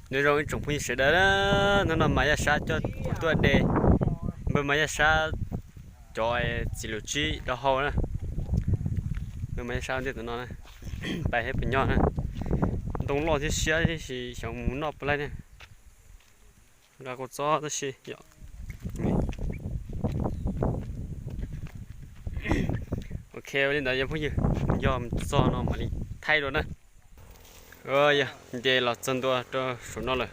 Nyob zoo ib tsoom phooj ywg sawv daws na, hnub no mas Yaj Sab coj kuv tuaj de npawg mas Yaj Sab cov txiv lws tsib rau hau na. Npawg mas Yaj Sab ntej tom no na, pais thiab puas nyob na. Ntoo loj thiab siab tab sis xyov mus noj puas laij ne. Nqa kua txob tab sis yom. Ok, ua li ntawd yog phooj ywg, yog txog no mam li thaij dua na. Yog nce los txog ntua rau saum no lawm.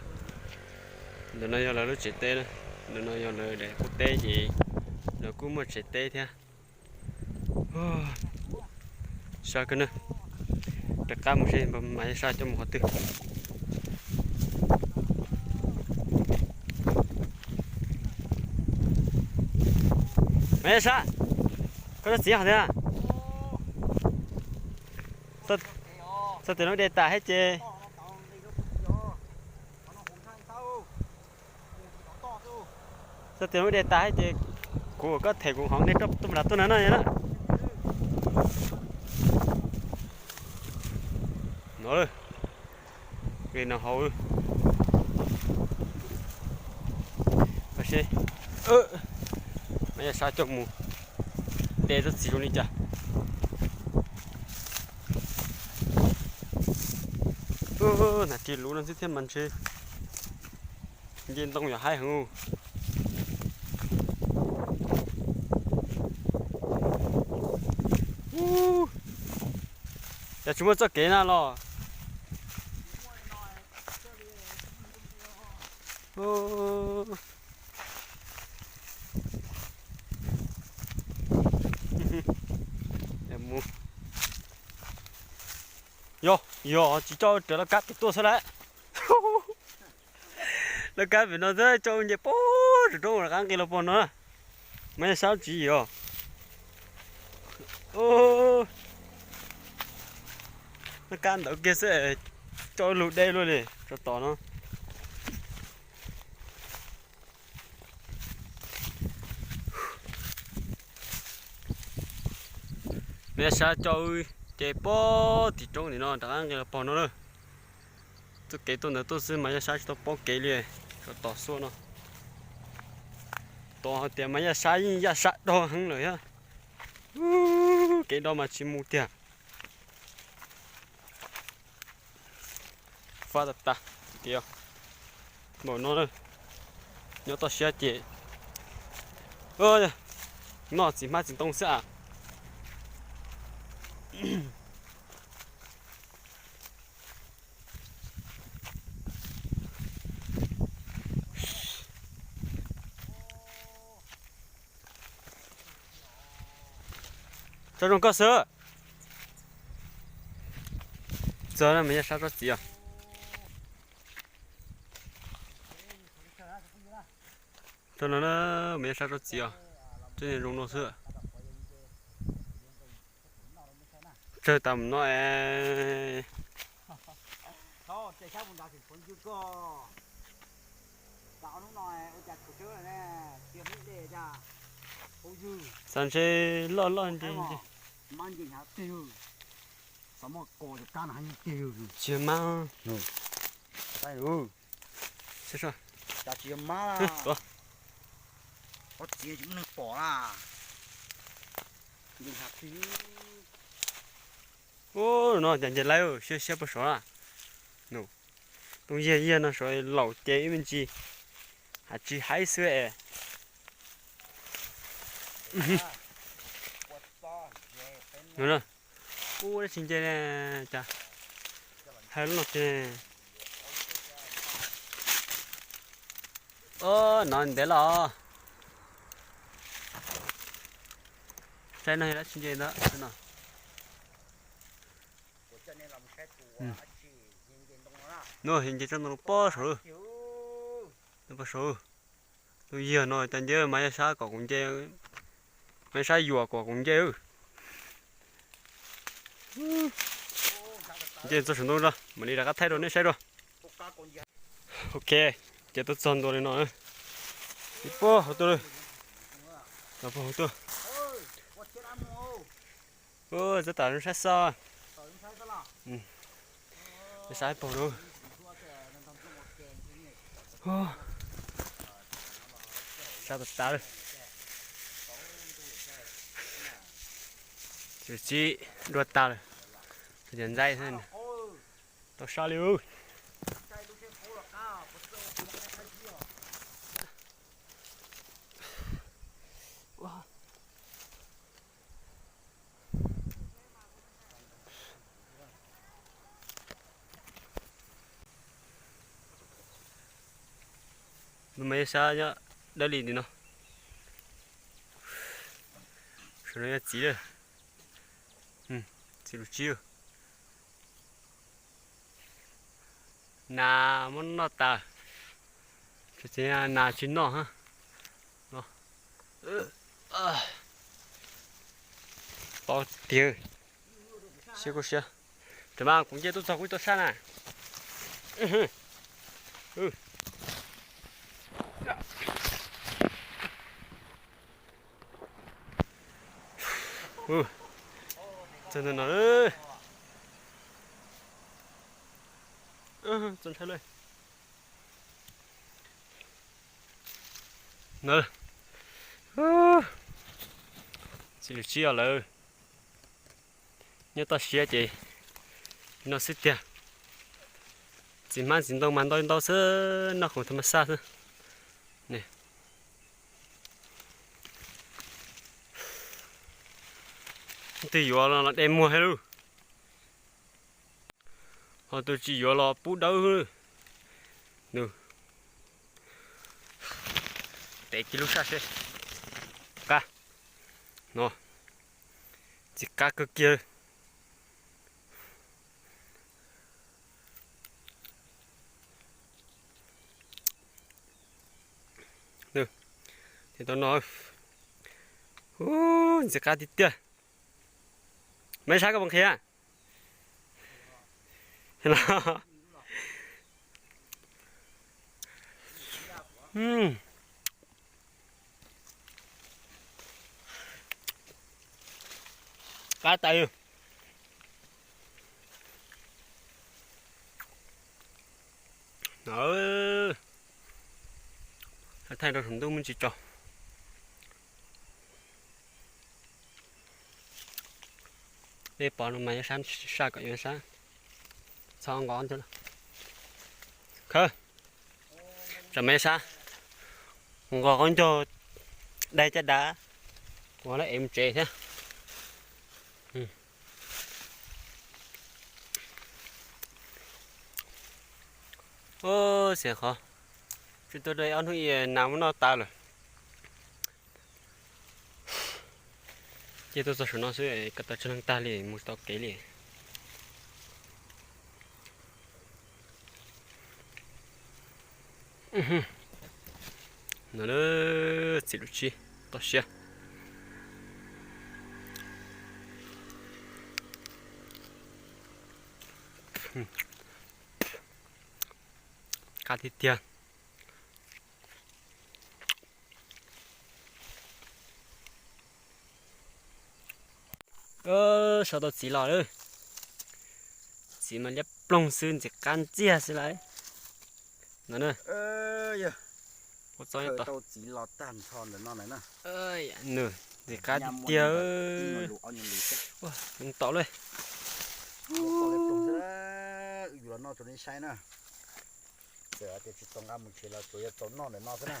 Ntawm no yog lawv lub tsev teb na, ntawm no yog lawv daim qub teb ces lawv kuj muaj tsev teb thiab. Sab kawg na, rov qab mus seb mas Yaj Sab coj mus qhov twg. Mas Yaj Sab, koj tsob txiv hov thiab. Txog tias lub de tas thiab ces, txog tias lub de tas thiab ces kuv kom koj them kuv hov nqe roj tuaj nram tuaj na no na. No, nqe no hauv. Seb, mas Yaj Sab coj mus de tsob txiv zoo li cas. Hnav ris luv no xwb thiab mas ntshe nce ntoo yog haib heev. Cas tsis muaj txoj kev na los? Yog, yog tsis coj raws laj kab pem tuaj xwb lawm. Laj kab pem no xwb coj nce pog rau roob rov qab nqis los pog no. Mas Yaj Sab tsis yog. Laj kab ntawd kiag xwb, coj lug deb luaj li tso tom no. Mas Yaj Sab coj wb ces pog tim roob tim no rov qab nqis los pog no na. Txoj kev tuaj ntawd tuaj xwb mas Yaj Sab tsis tau paub kev li, tso tom xuab no. Tos hais tias mas Yaj Sab yeej Yaj Sab do heev lawm thiab. Kev do mas tsis mus tiag. Fab tas tas, kev npaum no na, nyob toj siab ces noj txiv hmab txiv ntoo xwb as. Tso zoo koj xwb. Txog na mas Yaj Sab tsob txiv os. Txog no na mas Yaj Sab tsob txiv os. Tsob zoo no xwb. Tsawg tas mus no es. Xav ntshe loj loj nti nti. Tsis yog mab. Ub, no cas nce laib siab siab puag saud na. Tooj yiag yiag no saud laum ces ib me ntsis, has tsis haib xwb es. Ub, dab tsi nce ne, cas hais lub no ces. Ub, no ntev los. Saib no yog dab tsi nce ntawd no. Nws nce tsob ntoo pob saud, pob saud. Tus yawg no cas nce mas Yaj Sab kom kuv nce, mas Yaj Sab yuam kom kuv nce. Nce txog saum ntoo no mam li rov qab thaij rau nej saib dua. Ok, ces tuaj txog ntua li no. Ib pob hauv tuaj, pob hauv tuaj. Tab tom saib xo, saib pog no. Sab tas tas lawm. Tsis dua tas lawm. Cov ntxaib tau sab li. Lub mas ib sab nyob dawb li ntawm no. Saum no yog txiv lawm. Txiv lus tsib. Nas muab noj tas. Tsis, nas tsis noj. Pov tiag. Siab kuj siab. Ram mas kuv nce tuaj txog kuv ib tog sab na. Txog ntawm no. Txog ntshai lawm. Txiv lus tsib os lawm. Nyob toj siab ces no xwb tiag. Txiv hmab txiv ntoo mas ntau ntau xwb, noj khoom tham mas xaj xwb. Twg yuav los de muag thiab lauj. Ho tus tsis yuav los pub dawb. Nws tev kiag lub sab seb. Qab no, ntxim qab kawg kiag. Ntxim qab tiag tiag. Maiv Sab, koj puas nqhis? Qab tas. Thaij rau saum ntuj me ntsis tso. Peb pov no mas yuav sab saj kom yuav sab. Txhob nqos ncaug. Khawb, tsam Maiv Sab nqos qaub ncaug dai caj dab, ua lawv ev mus tsev thiab. Xiam qhov tsis tuaj dua ob hnub ib nas muab noj tas lawm. Ces tuaj txog saum no xwb, ko taw tsis leej tag li, mus tau kev li. No, txiv lub tsib, toj siab. Qab tiag tiag. Sau tau txiv los lawm. Txiv mas liab ploog xwb, ntxim qab ntxiag xwb lauj. No na. Tau txiv los tag nrho ntawm no na. Nws ntxim qab tiag tiag. Tom lawm. Yus los noj rau nej saib na. Txawm tias tsis tau nqa mus tsev los tsuas yog txaus noj ntawm no xwb na.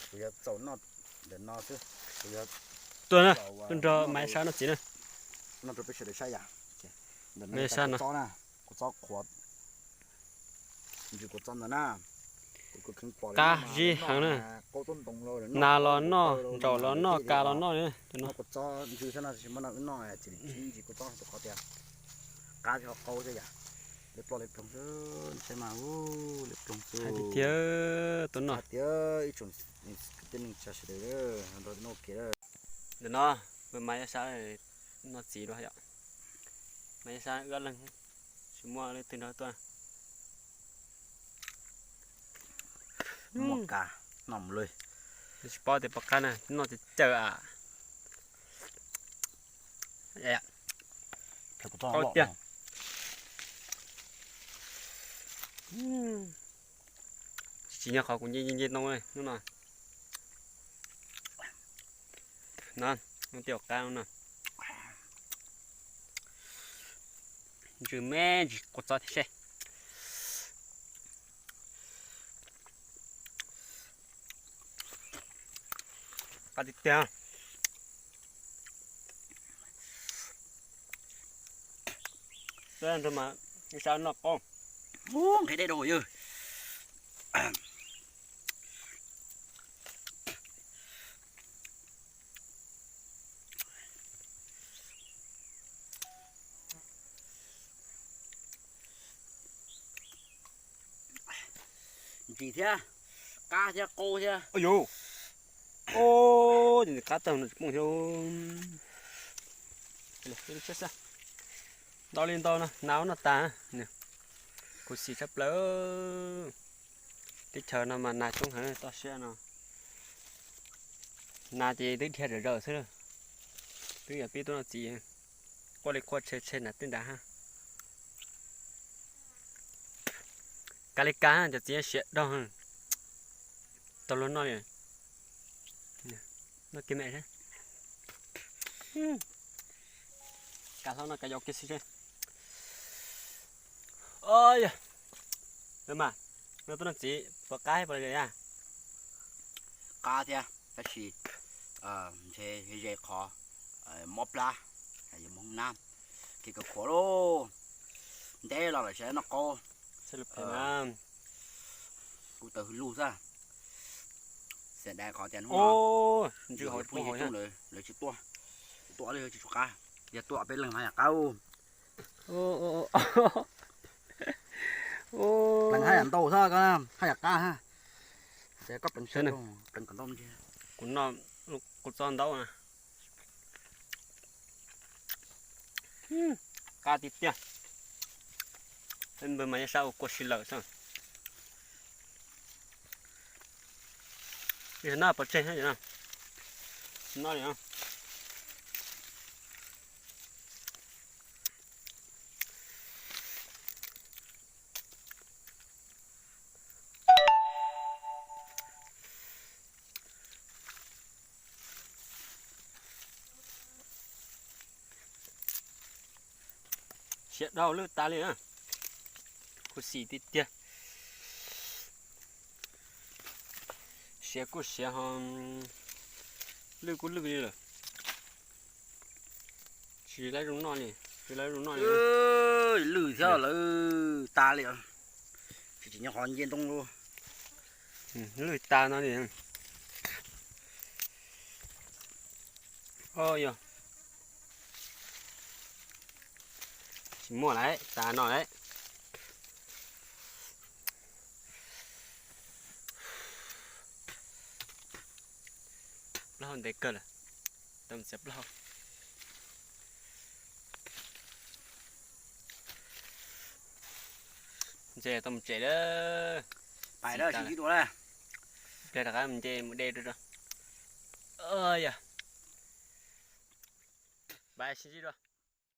Tsuas yog txaus noj ntawm no xwb. Tuaj na, tuaj nrog Maiv Sab noj txiv na. Noj rau peb sawv daws saib yom. Ntawm no yog kua txob na, kua txob qhuav. Ntsis kua txob ntawd na, qab zib heev na. Nas los noj, ntsaum los noj, kas los noj. Kua txob ntsis xwb no, tsis muaj no wb noj, txiv li ntsis kua txob tus qhov tias qab thiab qaub xwb yom. Liab ploog liab ploog xwb, saib mas, liab ploog xwb. Hais tiag tiag, tuaj noj. Tias ib tsoom kwv tij neej tsa sawv daws nrog noj kev. Ntawm no, Maiv Sab noj txiv dua yom. Maiv Sab wb ob leeg, tsis muaj leej twg nrog tuaj. Muaj kas noj mus li. Tsis paub tias pom qab na, noj txiv cawm a. Qaub tiag. Tsis nyob qhov kuv nce nce nce ntoo hnub no. No, hnub tim qab no. Ntsws me ntsis kua txob thiab seb. Qab tiag tiag. Peb ntawd mas ib sab noj qaub. Ub, nqhis dej rau yawg. Ntsis thiab, qab thiab, qaub thiab. Ua yuv, qab tag no tsis poob thiab. Ntau li ntau no, nas ub noj tas. Khuv xim tshaj plaws. Teb chaws no mas nas coob heev toj siab no. Nas ces twb dhia zom zaws xwb. Twb yog pib tuaj noj txiv, quaj li quaj tshe tshe nas tej nrad hab. Kav li kav, cov txiv siav daug, tau luag noj li. Noj kiag me seb. Kav hlob noj kav yau kiag xwb seb. Yog, mas, no tuaj noj txiv puas qab puas li yam? Qab thiab tab sis ntshe ze qhov mob plab, yog mob nab, kev kawg khuav lauj. Ntev los lawm tsis noj qaub. Kuv taw hwj lug xwb. Xav da qhov tias hnub no ntsws hauv phooj ywg lawv tsis tuaj, tuaj lawv tsis tshua qab, yog tuaj peb leeg mas yam qab. Pleev haj yam ntau xwb, haj yam qab. Ces koj pleev seb, pleev kom ntau. Kuv noj kua txob ntaub na. Qab tiag tiag. Peb npawg mas yeej sab ua kua si lawm xwb. Noj pov tseg no. Noj li no. Siav daug lwj tas li na. Khuv xim tiag tiag. Siav kuj siav ho lwj kuj lwj li lawm. Tsis lab zoo noj li, tsis lab zoo noj li. Lwj thiab lawm tas li. Tsis tsis nyob qhov nce ntoo lu. Lwj tas no li. Yog tsis muaj lawm, tas no lawm. Plaub hau ntev kawg lawm, tau mus txiav plaub hau. Ntses tau mus tsev lawm. Pais sib ntsib dua. Pliag rov qab mus nce mus de rau. Yog, pais sib ntsib dua.